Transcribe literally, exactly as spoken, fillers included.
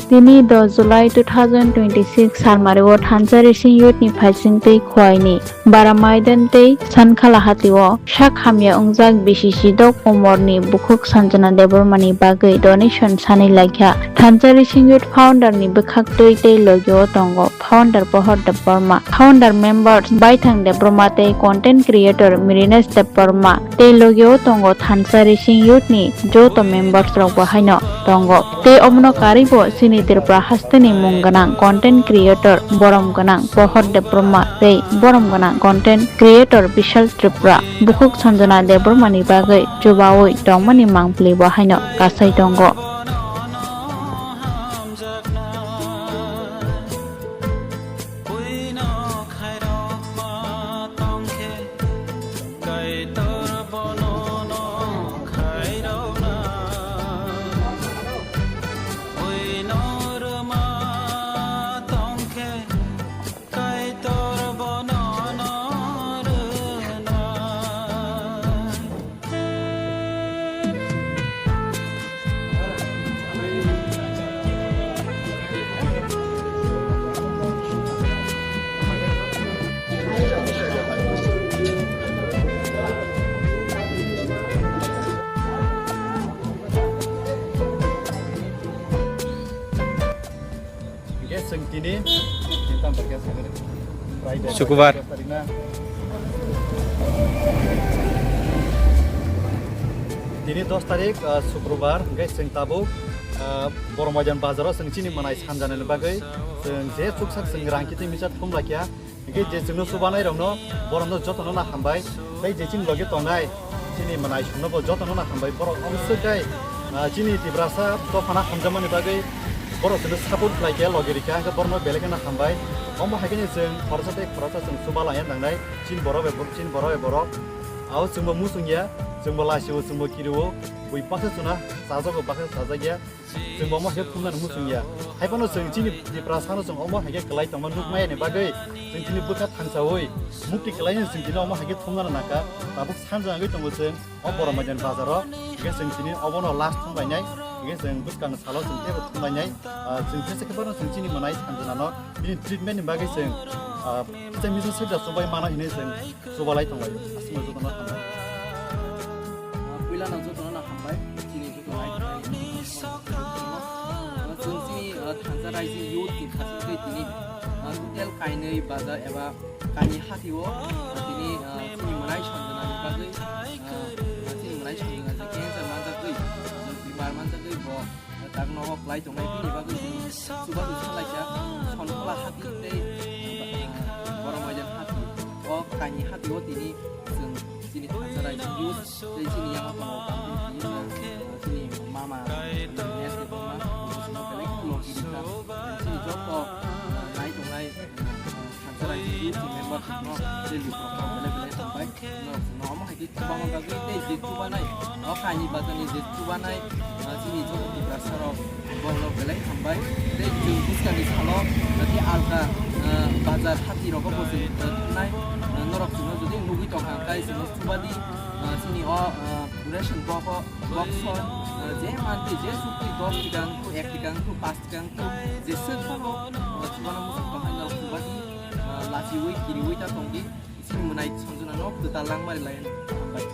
Tini dos July two thousand twenty-six salmario Thansa Rising Youth ni phaising tei Khowai ni Bara Maidan tei Sankhala hatio sak hamya wngjak B C C dok umor ni bukhuk Sanjana Debbarma ni bagwi donation sanwi laikha. Thansa Rising Youth founder ni bwkhak twi tei logio tongo founder Pohor Debbarma, founder members Baithang Debbarma tei content creator Mirinesh Debbarma tei logio tongo Thansa Rising Youth ni joto members rok bo haino tongo. Tei omono karwi bo chini Tripura hasteni mung gwnang content creator borom gwnang Pohor Debbarma tei borom gwnang content creator Bishal Tripura bukhuk Sanjana Debbarma ni bagwi chubawi tongmani mangpili bo haino kasai tongo. Hingke chwng tini, tini tam tarikh khe sakhe, Friday, Sukubar. Dos tarikh na. Tini dos tarikh, ah, Sukrubar, hingke chwng tabuk, ah, Boromaidan bazaro chwng chini mwnai sanjanani bagwi chwng je chuksak chwng rang kiti misa thum lakya. Hingke je chwngno chubanai rokno, borokno jotono no hambai. Tei je chini logi tongnai, chini mwnai songno bo jotono no hambai. Borok oboswk khe, ah, chini Tiprasa dophano hamjakmani bagwi borok chwngno support khlai khe logi rikha, hingke borokno belai kheno hambai. Omo hai kheno chwng khoroksa tei khoroksa chwng chuba laiya nangnai, chini borok bai borok, chini borok bai borok. Abo chwngbo muchungya, chwngbo laisio, chwngbo kirio, bui baksa chuna chajago, baksa chajakya. Chwng bo omo hai khe thumnani muchung ya. Hai phano chwng chini Tiprasano chwng omo hai khe kwlai tongma nukmaya ni bagwi chwng chini bwkha thangsaui mukti kwlaino chwng chini omo hai khe thumnani nangkha. Tabuk sanjagwi tongo chwng o Boromaidan bazaro. Hingkhe chwng chini obono last thumlainai. Hingkhe chwng bwskangni salo chwng teibo thumlainai. Ah, chwng khe se khe phano chwng chini mwnai sanjanano bini treatment ni bagwi chwng, ah, kisa misa sida chubai mano hinwi chwng chubalai tonglaio. Aswkno jotono hambai. Ah, puilano jotono no hambai. Chini joto nai tongnai. Ah, chwng chini, ah, Thansa Raiji youth ni khasing tei tini, ah, hotel kainwi baja eba kaini hatio, ah, tini, ah, chini mwnai sanjana ni bagwi, ah, chini mwnai sanjana je cancer manjagwi, bimar manjagwi bo, ah, tak nogo kwlai tongnai bini bagwi chini chubachu salaikha Sonkhola hati tei, ah, Boromaidan hati. O kaini hatio tini chwng chini Thansa Raiji youth tei chini yango tongo Kamti Singh, chini mama, Dinesh Debbarma, bo chwngno belai kheno logi rikha. Chini joto, ah, nai tongnai, ah, Thansa Raiji youth ni member rokno daily program belai belai hambai. Norok chwngno omo hai khe chubango bagwi tei je chubanai, o kaini bazarni je chubanai, ah, chini joto Tiprasa rok, borokno belai hambai. Tei chwng bwskangni salo, ah, tei alka, ah, bazar hati rogo bo chwng, ah, thumnai, ah, norok chwngno jodi nugwi tongkha, tei chwngno chubadi, ah, chini o, ah, ration box o, box o, ah, je mantwi je sukti dos tikang, ek tikang, pas tikang, je swk phano, ah, chubana muchung tongkha, norok chubadi, ah, lachiui, kiriui ta tongdi, chini mwnai sanjana no kwtal langmari lai, hambai.